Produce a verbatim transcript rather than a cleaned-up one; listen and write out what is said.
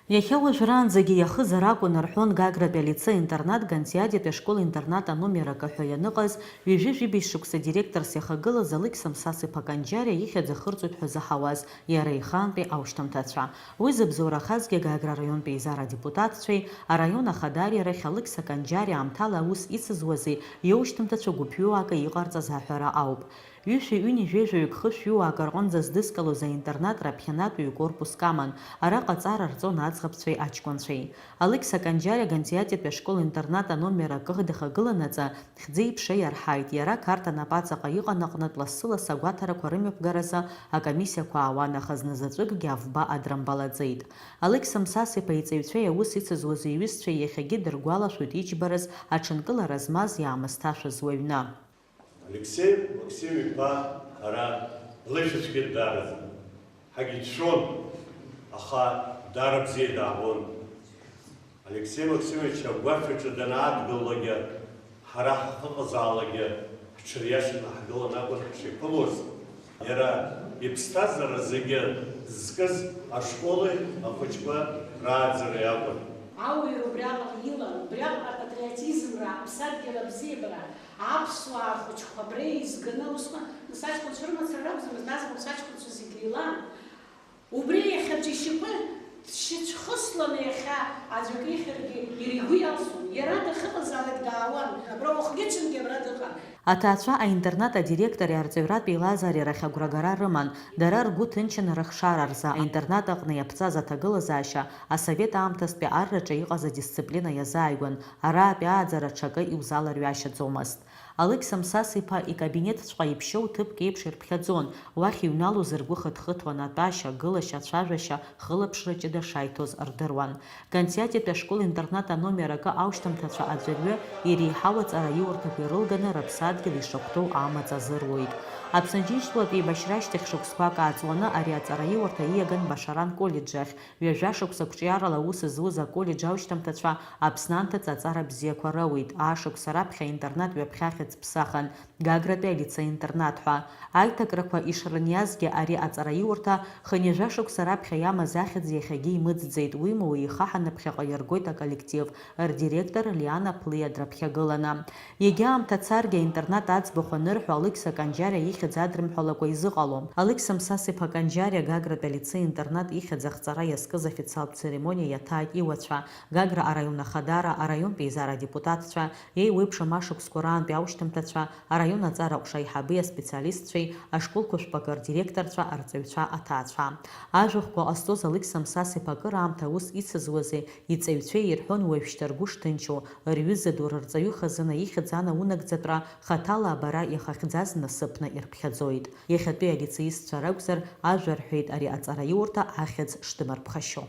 Иахьа уажәраанӡагьы иахызар акәын, рҳәон Гагратәи алицеи-интернат Гансиатәи ашкол-интернат аномер акы ҳәа ианыҟаз, ҩажәи жәибжь шықәса директорс иахагылаз Алықьса Мсас-иԥа Канџьариа ихьӡ ахырҵоит ҳәа заҳауаз, иара ихаантәи аушьҭымҭацәа. Уи зыбзоурахазгьы Гагра араионтәи еизара адепутатцәеи араион ахадареи рахь Алықьса Канџьариа аамҭала аус ицызуази иоушьҭымҭацәа гәыԥҩыуаакы иҟарҵаз аҳәара ауп. Ҩышәи ҩынҩажәеи жәаҩык хышәҩыуаак рҟынӡа здызкылоз аинтернат раԥхьанатәи ҩ-корпуск аман, араҟа аҵара рҵон аӡӷабцәеи аҷкәынцәеи. Алықьса Канџьариа Гансиатәи ашкол-интернат аномер акы дахагыланаҵы, хьӡи-ԥшеи иарҳаит, иара Қарҭ анапаҵаҟа иҟан аҟнытә лассы-лассы агәаҭарақәа рымҩаԥгаразы акомиссиақәа аауан, аха зназаҵәыкгьы авба адрымбалаӡеит. Алықьса Мсас-иԥа иҵаҩцәеи аус ицызуаз иҩызцәеи иахьагьы дыргәалашәоит иџьбараз, аҽынкылара змаз иаамысҭашәаз уаҩны. Алексеи Максим-иԥа ара лышәаҿгьы даараӡан ҳагьицәшәон, аха даара бзиа даабон. Алексеи Максимович агәашә аҿы данаадгылалакгьы, ҳара ҳахьыҟазаалакгьы ҳҽыриашаны ҳгылан акәын ҳшеиԥылоз. Иара иԥсҭазаара зегьы зкыз ашколи ахәыҷқәа рааӡареи акәын. Ауаҩра убриаҟара илан, убриаҟара апатриотизмра, аԥсадгьыл абзиабара, аԥсуаа рхәыҷқәа абра еизганы, усҟан нас аҷкәынцәа рымацара ракәӡамызт, аӡӷабцәа аҷкәынцәа зегьы еилан. Убри иахьа џьашьатәы дшьацәхысланы иахьа аӡәк ихьыргьы иара игәы иалсуан. Иара дахьыҟазаалак даауан, абра уахгьы-ҽынгьы абра дыҟан. Аҭаацәа аинтернат адиректори арҵаҩратә еилазаареи рахь агәрагара рыман, дара ргәы ҭынчын рыхшара рзы, аинтернат аҟны иаԥҵаз аҭагылазаашьа, асовет аамҭазтәи арраҿы иҟаз адисциплина иазааигәан, араатәи ааӡара ҽакы иузаларҩашьаӡомызт. Алықьса Мсас-иԥа икабинетҵәҟьа иԥшьоу ҭыԥк еиԥш ирԥхьаӡон, уахь иҩналоз ргәы хыҭхыҭуан, атәашьа, агылашьа, ацәажәашьа, хылаԥшра ҷыда шаиҭоз рдыруан. Гансиатәи ашкол-интернат аномер акы аушьҭымҭацәа аӡәырҩы иреиҳау аҵараиурҭақәа ирылганы рыԥсадгьыл ишахәҭоу амаҵ азыруеит. Аԥсны Џьынџьтәылатәи еибашьра ашьҭахь шықәсқәак ааҵуаны ари аҵараиурҭа ииаган Башаран коллеџь ахь. Ҩажәа шықәса қәҿиарала аус зуз аколлеџь аушьҭымҭацәа Аԥсны анҭыҵ аҵара бзиақәа роуеит. Аашықәса раԥхьа аинтернат ҩаԥхьа ахьӡ ԥсахын, Гагратәи алицеи-интернат ҳәа. Аиҭакрақәа ишрыниазгьы ари аҵараиурҭа хынҩажәа шықәса раԥхьа иамаз ахьӡ иахьагьы имыӡӡеит, уимоу еихаҳаны ԥхьаҟа иаргоит аколлектив, рдиректор Лиана Ԥлиа дрыԥхьагыланы. Егьа аамҭа царгьы аинтернат аӡбахә анырҳәо, Алықьса Канџьариа ихьӡ адрымҳәалакәа изыҟалом. Алықьса Мсас-иԥа Канџьариа Гагратәи алицеи-интернат ихьӡ ахҵара иазкыз официалтә церемониа иаҭааит иуацәа, Гагра араион ахадара, араионтә еизара адепутатцәа, еиуеиԥшым ашықәсқәа раантәи аушьҭымҭацәа, араион аҵара ҟәша аиҳабеи аспециалистцәеи, ашколқәа жәпакы рдиректорцәа, арҵаҩцәа, аҭаацәа. Ажәахәқәа ҟазҵоз Алықьса Мсас-иԥа акыраамҭа аус ицызуази, иҵаҩцәеи ирҳәон уажәшьҭа ргәы шҭынчу, рҩыза ду рырҵаҩы хазына ихьӡ анаунагӡатәра хаҭала абара иахьахьӡаз насыԥны ирԥхьаӡоит. Иахьатәи алицеистцәа ракәзар, ажәа рҳәеит ари аҵараиурҭа ахьӡ шдымырԥхашьо.